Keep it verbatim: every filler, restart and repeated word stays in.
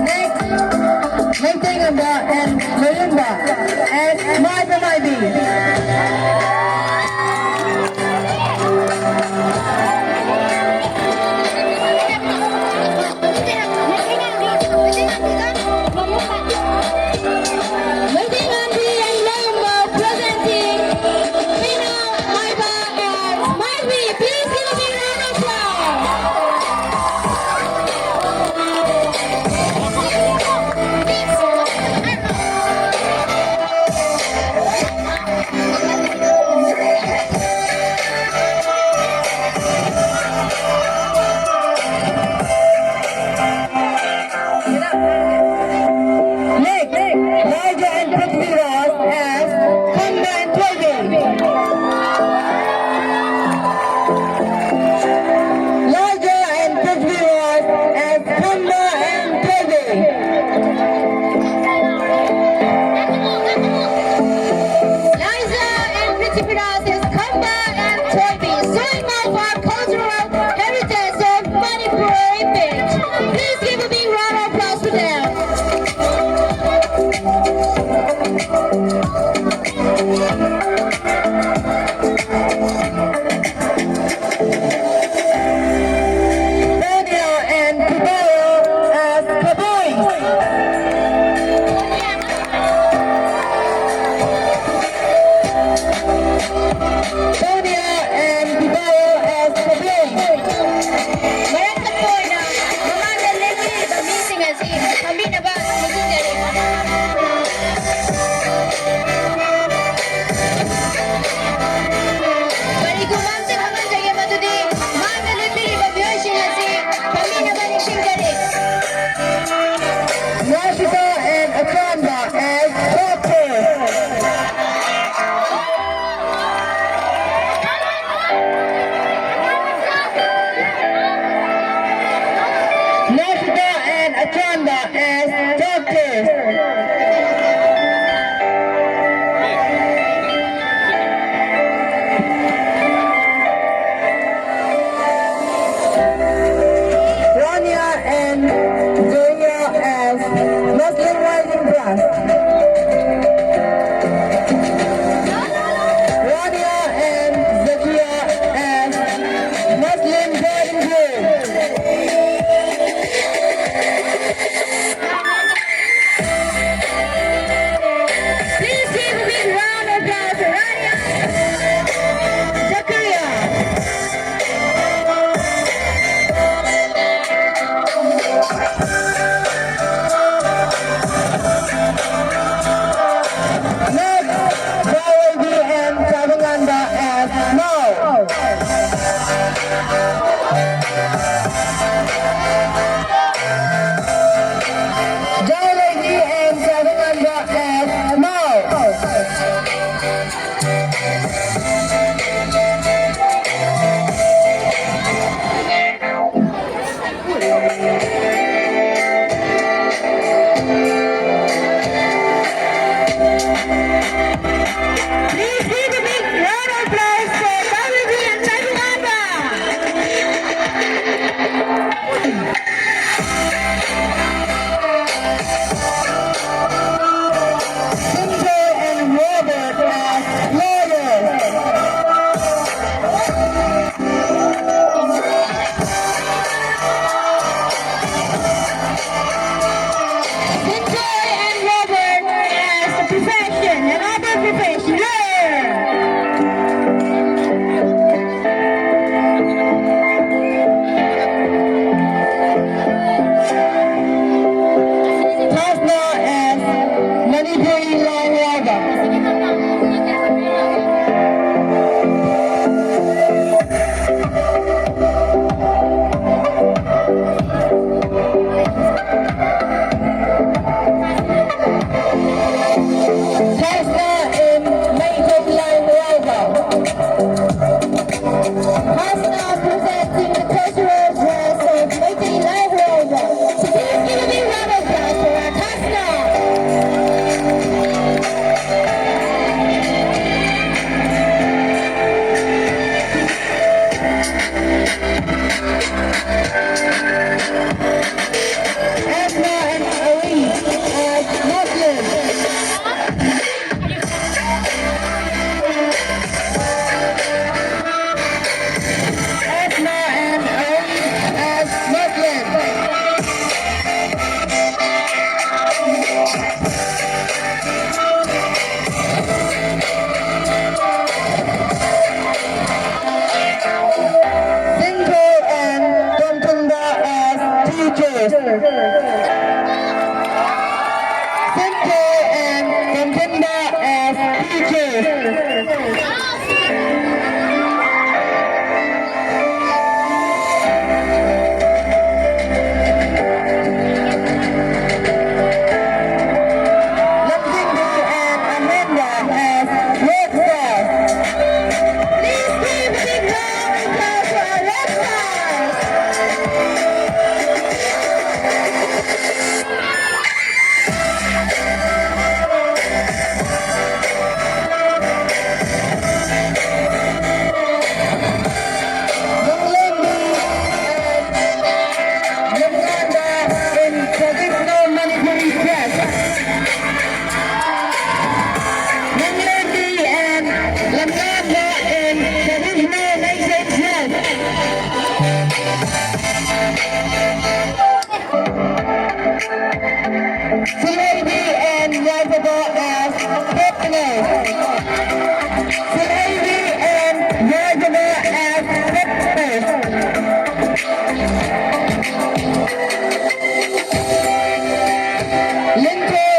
Next, Meitei Ngamba and Mayumba as Maiba Maibi. Meeting Auntie and Mayumba presenting Pina, Maiba and Maibi. Please give a big round of applause. Next, Laija and Prithviraj as Khamba and Thoibi. Laija and Prithviraj as Khamba and Thoibi. Laija and Prithviraj as Khamba and Thoibi, showing off our cultural heritage of Manipur. Please give a big round of applause for them. Sonia and Kubayo as Kabui. Sonia and Kubayo as Kabui. ꯃꯔꯛ ꯊꯠꯄ ꯑꯣꯏꯅ ꯃꯃꯥꯡꯗ ꯂꯦꯞꯄꯤꯔꯤꯕ ꯃꯤꯁꯤꯡ ꯑꯁꯤ ꯐꯝꯕꯤꯅꯕ ꯅꯤꯡꯁꯤꯡꯖꯔꯤ꯫ ꯀꯔꯤꯒꯨꯝꯕ ꯑꯝꯇ ꯈꯪꯍꯟꯖꯒꯦ, ꯃꯗꯨꯗꯤ ꯃꯥꯡꯗ ꯂꯦꯞꯄꯤꯔꯤꯕ ꯃꯤꯑꯣꯏꯁꯤꯡ ꯑꯁꯤ ꯐꯝꯕꯤꯅꯕ ꯅꯤꯡꯁꯤꯡꯖꯔꯤ꯫ Nashita and Akanda as doctors. Nashita and Akanda as doctors. Rania and Zakia as Muslim Boarding Group. Please give a big round of applause for Rania and Zakia. Next, Joy Lady and Chavanganda as Snow. Joy Lady and Chavanganda as Snow. Please give a big round of applause for Joy Lady and Chavanganda. Sinjay and Robert as lawyers. Sinjay and Robert as a profession, another profession, lawyer. Lamjingbi and Amanda as red stars. Please give a big round of applause for our red stars. Lamjingbi and Lamjingbi in traditional Manipuri dress. Lamjingbi and Lamjingbi in traditional Meitei dress. Silhoubi and Yajaba as partners. Silhoubi and Yajaba as partners. Lincoln